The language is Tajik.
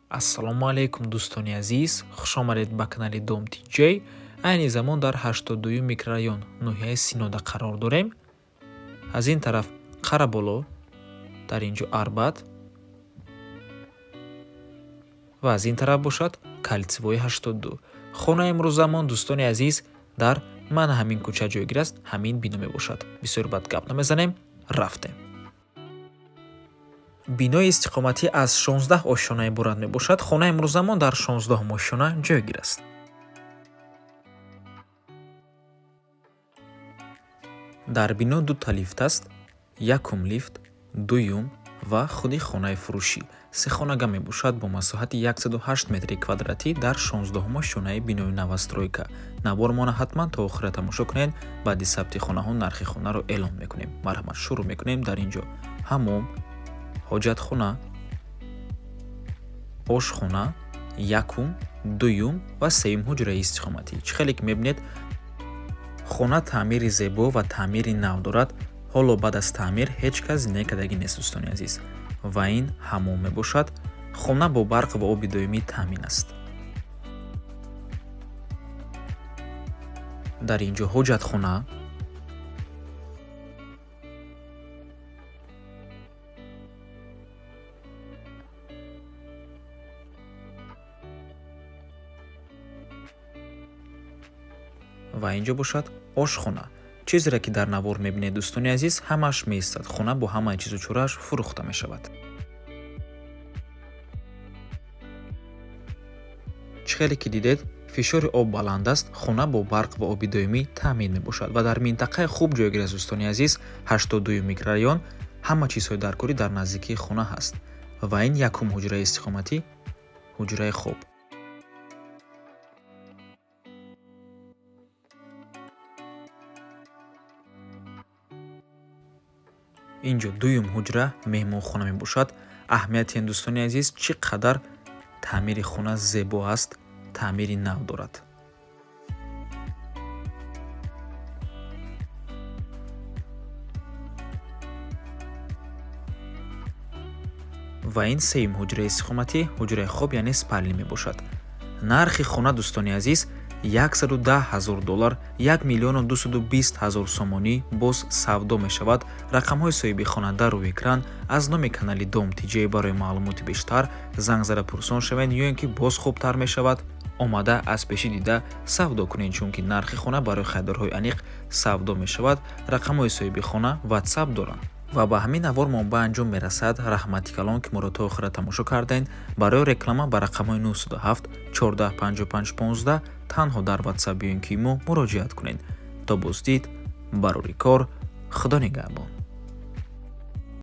Ассалому алайкум, дӯстони азиз, хушомадед ба канали Дом ТJ. Айни замон дар 82 микрорайон, ноҳияи Синода қарор дорем. Аз ин тараф Қараболо, дар ин ҷо Арбат ва аз ин тараф бошад Кольцевои 82. Хонаи имрӯзамон, дӯстони азиз, дар мана ҳамин кӯча ҷойгир аст, ҳамин бино мебошад. Бисёр бад гап намезанем, рафтем. Бинои истиқоматӣ аз 16 ошёна иборат мебошад. Хонаи имрӯзамон дар 16 ошёна ҷойгир аст. Дар бино дута лифт аст: якум лифт, дуюм ва худи хонаи фурӯшӣ. Сехонага мебошад бо масоҳати 108 метри квадратӣ дар 16 ошёнаи бинои новостройка. Навормона ҳатман то охира тамошо кунед. Баъди сабти хонаҳо нархи хонаро эълон мекунем. Марҳамат, шурӯъ мекунем. Дар ин ҷо ҳамом, ҳоҷатхона, ошхона, якум, дуюм ва сеюм ҳуҷраи истиқоматӣ. Чӣ хеле ки мебинед, хона таъмири зебо ва таъмири нав дорад. Ҳоло баъд аз таъмир ҳеҷ кас зиндагӣ кардагӣ нест, дӯстони азиз. Ва ин ҳамом мебошад. Хона бо барқ ва оби доимӣ таъмин аст. Дар ин ҷо ҳоҷатхона, ва ин ҷо бошад ошхона. Чизере ки дар навор мебинед, дӯстони азиз, ҳамааш меистад. Хона бо ҳамаи чизу чорааш фурӯхта мешавад. Чӣ хеле ки дидед, фишори об баланд аст. Хона бо барқ ва оби доимӣ таъмин мебошад ва дар минтақаи хуб ҷойгир аст, дӯстони азиз. 82 микрорайон, ҳама чизҳои даркорӣ дар наздикии хона ҳаст. Ва ин якум ҳуҷраи истиқоматӣ, ҳуҷраи хоб. Ин ҷо дуюм ҳуҷра, меҳмонхона мебошад. Аҳамияти ин, дӯстони азиз, чӣ қадар таъмири хона зебо аст, таъмири нав дорад. Ва ин сеюм ҳуҷраи истиқоматӣ, ҳуҷраи хоб, яъне спальня мебошад. Нархи хона, дӯстони азиз, 110 ҳазор доллар, 1 миллиону 220 ҳазор сомонӣ, боз савдо мешавад. Рақамҳои соҳиби хона дар рӯи экран. Аз номи канали Дом ТJ барои маълумоти бештар занг зада пурсон шавед ё ин ки боз хубтар мешавад омада аз пешӣ дида савдо кунед, чунки нархи хона барои харидорҳои аниқ савдо мешавад. Рақамҳои соҳиби хона ватсап доранд. Ва ба ҳамин навор мо ба анҷом мерасад. Раҳмати калон, ки моро то охира тамошо кардед. Барои реклама ба рақамҳои 907 14 55 15 танҳо дар ватсап ё ин ки мо муроҷиат кунед. То боздид, барори кор, Худо нигаҳбон.